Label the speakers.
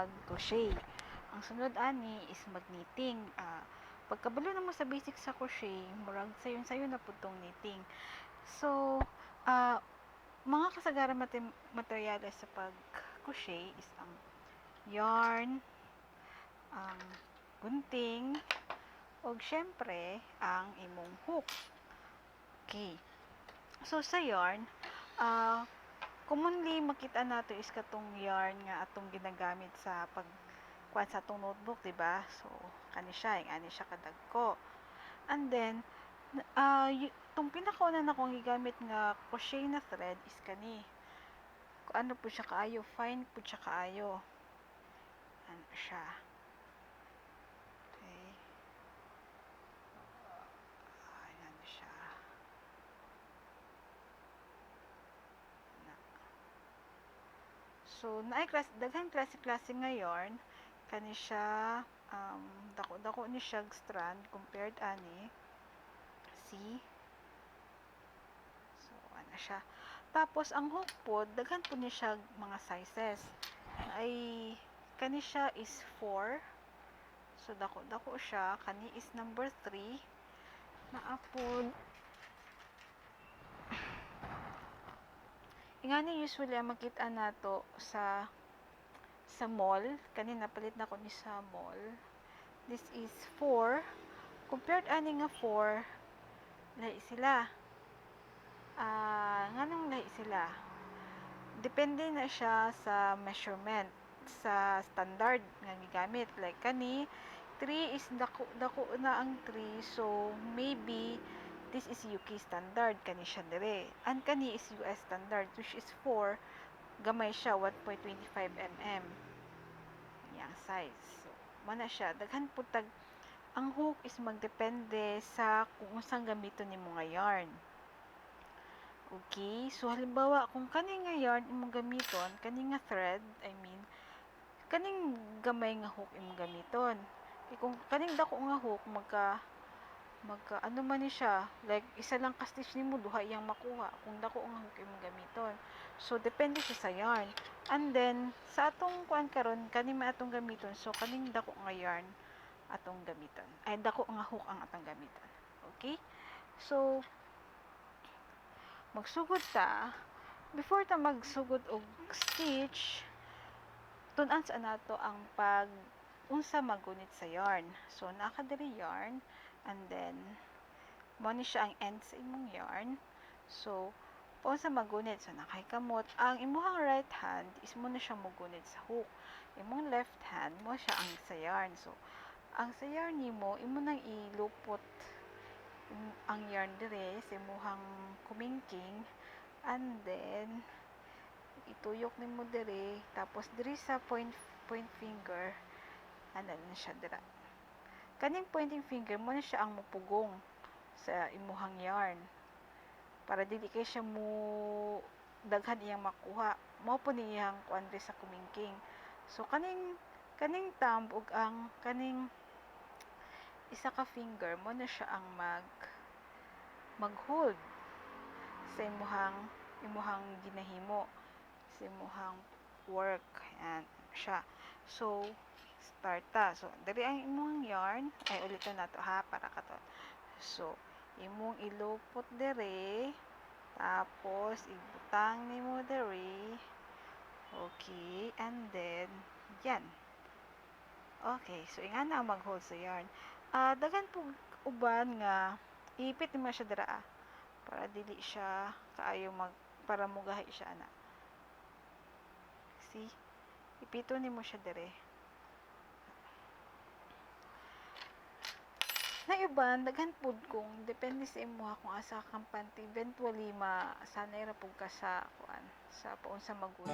Speaker 1: pag-crochet. Ang sunod ani is mag-knitting. Pagkabalo na mo sa basic sa crochet, murag sayon-sayon na pud tong knitting. So, mga kasagaran materyales sa pag-crochet is ang yarn, ang gunting, ug syempre ang imong hook. Okay. So sa yarn, commonly makita nato is katong yarn nga atong ginagamit sa pag kuan sa atong notebook, di ba? So kani siya, ing ani siya kadagko. And then tong pinakauna na akong gigamit nga crochet na thread is kani. Ano po siya kaayo, fine po siya kaayo. Ano siya. Okay. Ayan siya. Na. So, naay klase, daghang klase-klase nga yarn. Kani siya, dako-dako ni siya strand compared ani. See? So, ano siya. Tapos, ang hook po, daghan po ni siya mga sizes. Ay, kani siya is 4. So, dako-dako siya. Kani is number 3. Naapod. Ingani usually ang makita nato sa mall. Kani napalit na ko ni sa mall. This is 4. Compared ani nga 4, lahi sila. Nganong lahi sila? Depende na siya sa measurement, sa standard nga gigamit. Like kani 3 is dako dako na ang 3, so maybe this is UK standard kani siya dire. And kani is US standard, which is 4, gamay siya, 1.25 mm yang size. So mo na siya, daghan pud tag ang hook is magdepende sa kung unsang gamiton nimo nga yarn. Okay, so halimbawa kung kani nga yarn imong gamiton, kani nga thread, I mean, kaning gamay nga hook imong gamiton. Kay kung kaning dako nga hook, magka magka ano man ni siya, like isa lang ka stitch nimo, duha iyang makuha kung dako nga hook imong gamiton. So depende siya sa yarn. And then sa atong kuan karon, kani man atong gamiton, so kaning dako nga yarn atong gamiton. Ay, dako nga hook ang atong gamiton. Okay? So magsugod ta. Before ta magsugod og stitch, tun-an sa nato ang pag unsa magunit sa yarn. So naa ka diri yarn, and then mo ni siya ang end sa imong yarn. So paunsa magunit? So nakay kamot, ang imuhang right hand is mo na siya mogunit sa hook. Imong left hand mo siya ang sa yarn. So ang sa yarn nimo, imo nang ilupot ang yarn dire sa imuhang kumingking, and then ituyok nimo dire, tapos diri sa point finger, ana na siya dira. Kaning pointing finger mo na siya ang mupugong sa imuhang yarn para dili kay siya mo daghan iyang makuha. Mao po niyang kuan diri sa kumingking. So kaning kaning thumb ug ang kaning isa ka finger mo na siya ang mag-hold sa imuhang ginahimo, sa imuhang work. Ayan siya. So start ta. So diri ang imong yarn. Ay, uliton nato ha, para kato. So imong ilupot diri, tapos ibutang nimo diri. Okay, and then yan. Okay, so ingana ang mag-hold sa yarn. Daghan pug uban nga ipit nimo siya dira, para dili siya kaayo mag para mugahi siya ana. See? Ipito nimo siya dire. Na uban daghan pud kung depende sa imuha kung asa ka kampante, eventually masanay ra pud ka sa kuan sa paunsa magunit.